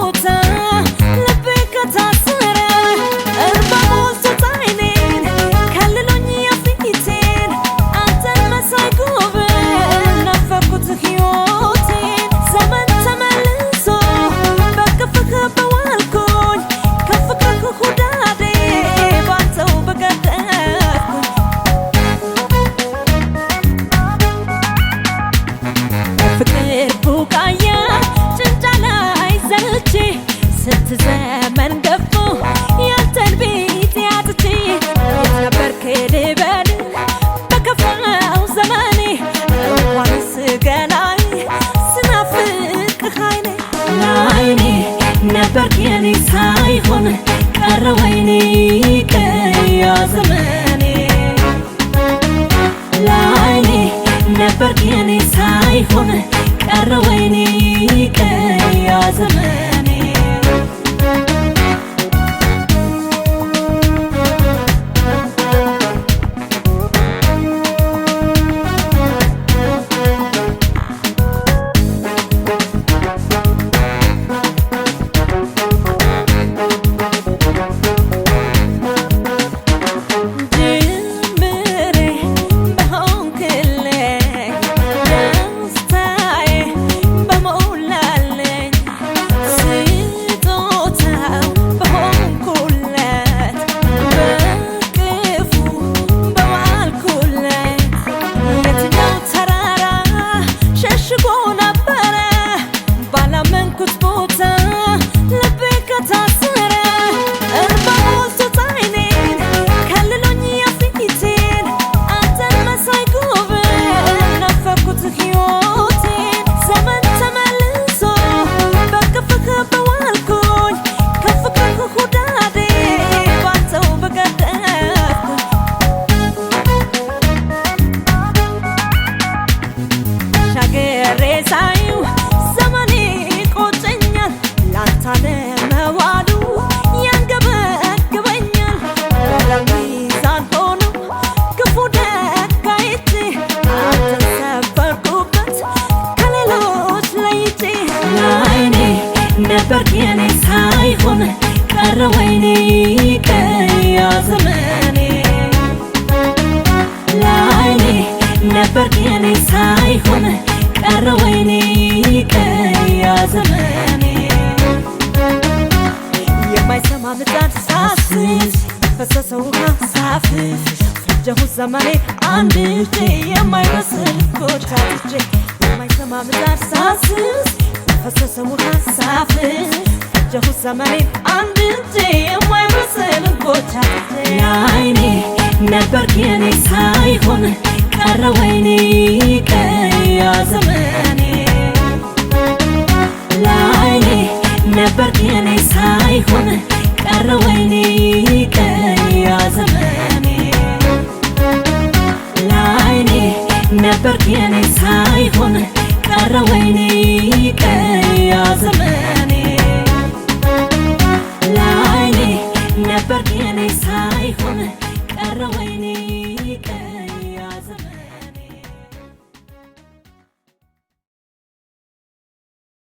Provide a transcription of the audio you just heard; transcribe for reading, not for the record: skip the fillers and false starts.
ቦታ ልቤ ከታሰረ እርባ ሞልቶት ዓይኔን ከልሎኝ የፊቴን አንተን መሳይ ጉብል ናፈኩት ሕይወቴን ዘመን ተመልሶ በቅፍህ በዋልኩኝ ከፍቅርህ ሁዳዴ ባንተው በገደፍኩኝ ፍቅር ቡቃያ ጭንጫ ላይ ዘርቼ ስንት ዘመን ገፎ ያንተን ቤት ያጥቼ የት ነበርክ ልበል በከፋው ዘመኔ እንኳንስ ገናዬ ስናፍቅህ ዓይኔ ላይኔ ነበርክ የኔ ሳይሆን ቀረ ወይኔ ቀያ ዘመኔ ላይኔ ነበርክ የኔ ሳይሆን ቀረ ወይኔ ቀያ ዘመኔ ጅምሬ በሆንክልኝ ደስታዬ በሞላልኝ ስጦታው በሆንኩለት በቅፉ በዋልኩለት የትኛው ተራራ ሸሽጎ ነበረ ባላመንኩት ቦታ ልቤ ከታሰረ እርባ ሞልቶት ዓይኔን ከልሎኝ የፊቴን አንተን መሳይ ጉብል ናፈኩት ሕይወቴን ዘመን ተመልሶ በቅፍህ በዋልኩኝ ከፍቅርህ ሁዳዴ ባንተው በገደፍኩኝ ሻገሬ ሳየው ዘመኔ ይቆጨኛል ላንተ አለመዋሉ ያንገበግበኛል በሚዛን ሆኖ ክፉ ደግ አይቼ አንተን ሰፈርኩበት ከሌሎች ለይቼ ላይኔ ነበርክ የኔ ሳይሆን ቀረ ወይኔ ቀያ ዘመኔ ላይኔ ነበርክ የኔ ሳይሆን ቀረ ወይኔ ቀያ ዘመኔ የማይሰማ ምጣድ ሳስስ ፈሰሰ ውሃ ሳፍስ ፈጀሁት ዘመኔ አንድ እጄ የማይመስል ኮታትቼ የማይሰማ ምጣድ ሳስስ ፈሰሰ ውሃ ሳፍስ ፈጀሁት ዘመኔ አንድ እጄ የማይመስል ኮታትቼ ላይኔ ነበርክ የኔ ሳይሆን ቀረ ወይኔ ቀያ ዘመኔ ላይኔ ነበርክ የኔ ሳይሆን ቀረ ወይኔ ቀያ ዘመኔ ላይኔ ነበርክ የኔ ሳይሆን ቀረ ወይኔ